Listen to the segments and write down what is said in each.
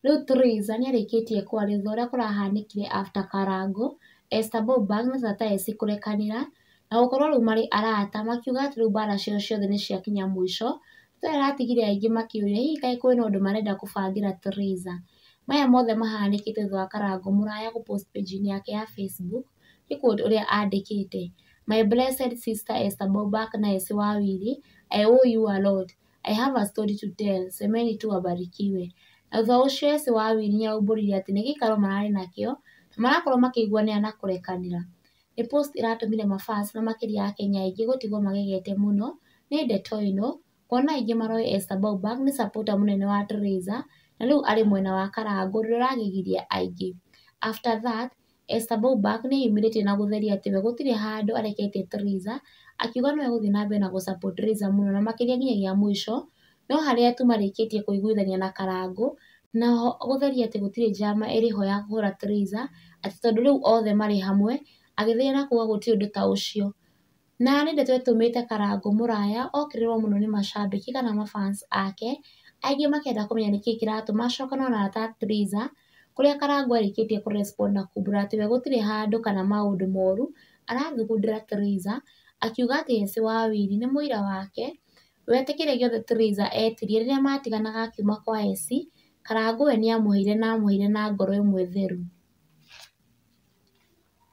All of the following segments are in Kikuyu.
Rĩu Triza nĩarĩkĩtie kwaria thutha ũrĩa kũrahanĩkire after Karangũ, Esther Bobang na Tata Essie kũrekanĩra na gũkorwo rĩu marĩ arata, makiuga atĩ rĩu mbara ciao ciothe nĩciakinya mũico. Ndeto ĩyo ĩratigire aingĩ makĩũria hihi kaĩ kwĩna ũndũ marenda kũbangĩra Triza. Maya mothe mahanĩkĩte thutha wa Karangũ Mũraya gũ post page-inĩ yake ya Facebook gĩ quote ũrĩa andĩkĩte: "My blessed sister Esther Bobak na Essie Wawiri, I owe you a lot. I have a story to tell. Semeni tu wabarikiwe." Na thutha ũcio Essie Wawiri nĩaraumbũrire atĩ nĩ gĩikaro mararĩ nakĩo na marakorwo makĩiguanĩra na kũrekanĩra. Nĩ post ĩratũmire mafans na makĩria akenya aingĩ gũtigwo magegete mũno nĩ ndeto ĩno, kuona aingĩ maroĩ Esther Bobak nĩ supporter mũnene wa Triza na rĩu arĩ mwena wa Karangũ ũrĩa ũragegirie aingĩ. After that, Esther Bobak nĩeyumĩrĩtie na gũtheria atĩ we gũtirĩ handũ areketie Triza, akiuga no egũthiĩ na mbere na gũ support Triza mũno na makĩria nginyagia mũico, no harĩa tu marĩkĩtie kũiguithania na Karangũ, naho gũtheria atĩ gũtirĩ njama ĩrĩ ho ya kũhũra Triza, atĩ tondũ rĩu othe marĩ hamwe, agĩtheria na kuga gũtirĩ ũndũ ta ũcio. Na nĩ ndeto ĩtũmĩte Karangũ Mũraya okĩrĩrwo mũno nĩ macambĩki kana mafans ake, aingĩ makĩenda kũmenya nĩkĩĩ kĩratũma acokanwo na arata a Triza, kũrĩa Karangũ arĩkĩtie kũ respond na kumbũra atĩ we gũtirĩ handũ kana maũndũ moru arathugundĩra Triza, akiuga atĩ Essie Wawiri nĩ mũira wake, wete kĩrĩa gĩothe Triza etirie rĩrĩa matiganaga akiuma kwa Essie, Karangũ we nĩamũheire na amũheire na ngoro ĩmwe theru.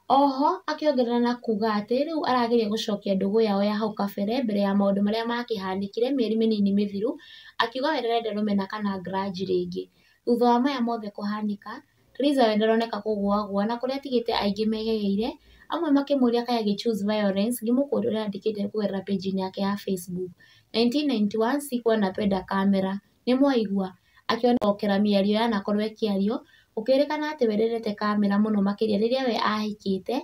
Oho akĩongerera na kuga atĩ rĩu arageria gũcokia ndũgũ yao ya hau kabere mbere ya maũndũ marĩa makĩhanĩkire mĩeri mĩnini mĩthiru, akiuga we ndarenda rũmena kana grudge rĩngĩ. Thutha wa maya mothe kũhanĩka, Triza we ndaroneka kũgũagũa na kũrĩa atigĩte aingĩ megegeire, amwe makĩmũria kaĩ agĩ choose violence ngĩmũ quote ũrĩa andĩkĩte kũgerera page-inĩ yake ya Facebook: "1991 sikuwa napenda kamera, nĩmwaigua?" Akĩonokera mĩario yanakorwo ĩkĩario gũkĩrĩkana atĩ we ndendete kamera mũno makĩria rĩrĩa we ahikĩte,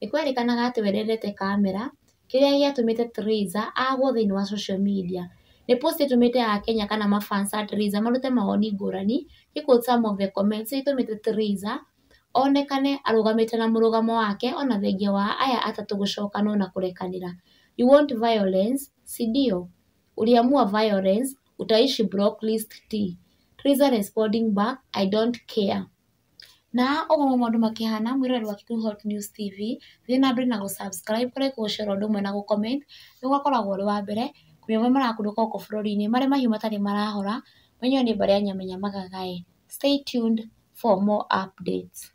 nĩkwerĩkanaga atĩ we ndendete kamera, kĩrĩa gĩatũmĩte Triza agwo thĩinĩ wa social media. Nĩ post ĩtũmĩte akenya kana mafans a Triza marute mawoni ngũrani, gĩ quote some of the comments ĩtũmĩte Triza onekane arũgamĩte na mũrũgamo wake ona thengia wa aya atatũ gũcokanwo na kũrekanĩra. "You want violence, si ndio? Uliamua violence, utaishi blacklist T." Triza responding back, "I don't care." Na ũguo nĩguo maũndũ makĩhana mwĩroreri wa Kikuyu Hot News TV, thiĩ na mbere na gũ subscribe, kũrĩa gũshare ũndũ ũmwe na gũ comment nĩguo ũgakoragwo ũrĩ wa mbere kũmenya marĩa marakunũka gũkũ bũrũri-inĩ marĩa mahiũ matarĩ marahora, menyo nĩ mbarĩ ya Nyamenya Magagae. Stay tuned for more updates.